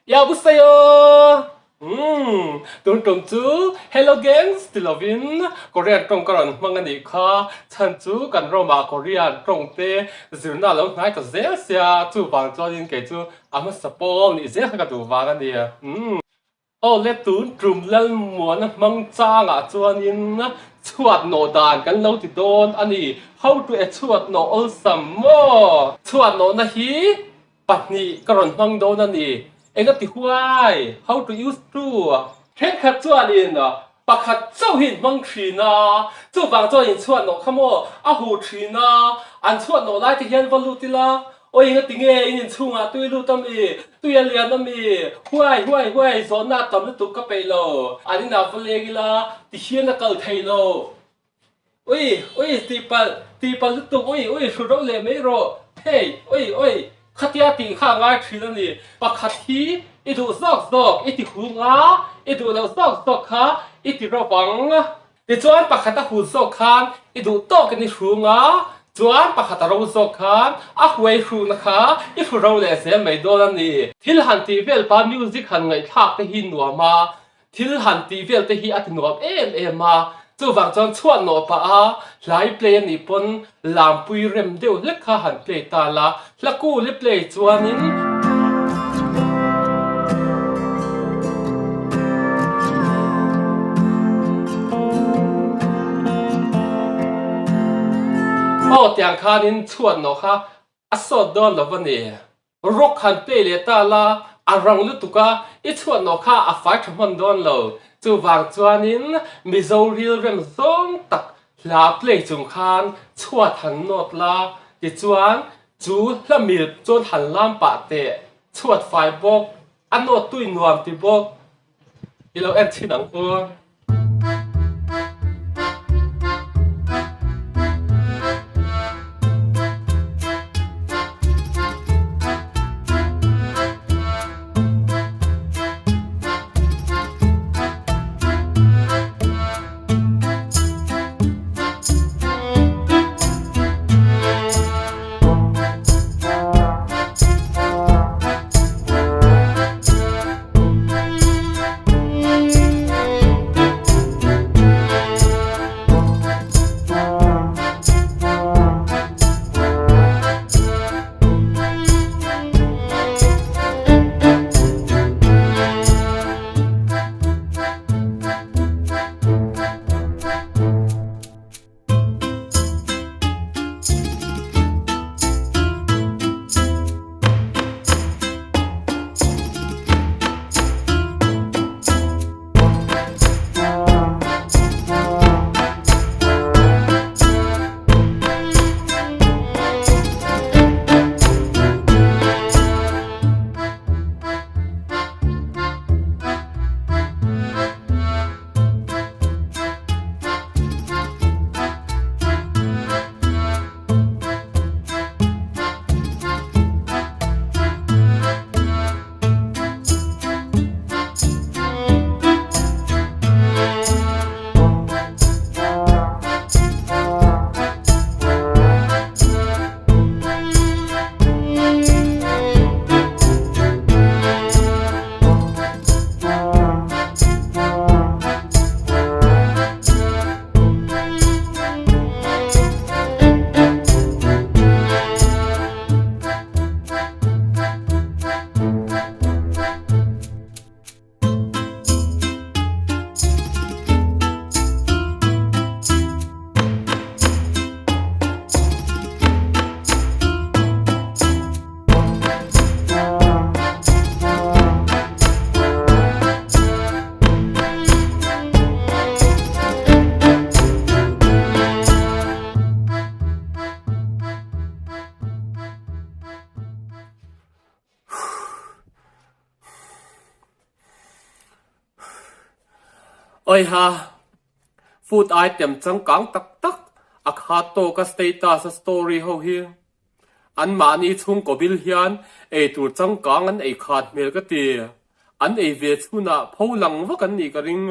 Yabusayo! Umm, tun tum chu Hello Gangs ti lovin Korean tawng ka rawn hmang a nih kha. Chhan chu kan ramah Korean tawng te zirna a lo hnai ta zel sia, chuvang chuanin kei chu a hmasa pawl nih zel kha ka duh vang a ni. Umm. Aw le tun tum Lalmuana hmang changah chuanin chhuat nawh dan kan lo ti dawn a ni. Hotu e chhuat nawh awlsam maw? Chhuat nawhna hi 2 ka rawn hmang dawn a ni. Enga ti huai? How to use two? Thenkhat chuanin pakhat chauh hi in hmang thin a, chuvang chuan in chhuat nawh kha maw a huh thin a, an chhuat nawh lai te hian va lut ila, Awi enga ti nge in inchhungah tui lut a mi? Tui a lian a mi? Huai huai huai zawhna a tam lutuk ka peih lo. An inah va leng ila ti hian a kal theih lo. Ui ui tihpalh tihpalh lutuk ui ui hru ro leh mai rawh. Hei ui ui khatia tih kha a ngai thin a ni. Pakhat hi i duh zawk zawk i ti hung a, i duh loh zawk zawk kha i ti ro vang. Tichuan pakhat a hul zawk khan i duh tawkin i hrung a, chuan pakhat a ro zawk khan a huai hruhna kha i hru ro leh zel mai dawn a ni. Thil han tih vel pa music han ngaihthlak te hi nuam a, thil han tih vel te hi a ti nuam em em a, chuvang chuan chhuat nawh pah a hla i play a nih pawn Lampui rem deuh hlek kha han play ta la, hla kul i play chuanin. Aw tiang khanin chhuat nawh kha a sawt dawn lo va ni. Rock han play leh ta la, a rang lutuk a, i chhuat nawh kha a fai tha hman dawn lo. Chuvang chuanin Mizo rilrem zawng tak hla play chung khan chhuat han nawt la, tichuan chu hla mil chuan han lam pah teh, chhuat fai bawk, a nawt tui nuam ti bawk. I lo en chhin ang u. Awiha, food item changkang tak tak a khat tawk a status a story ho hi an mahni chhungkaw bil hian eitur changkang an ei khat hmel ka ti. An ei ve chhunah pho lang vak an nih ka ring.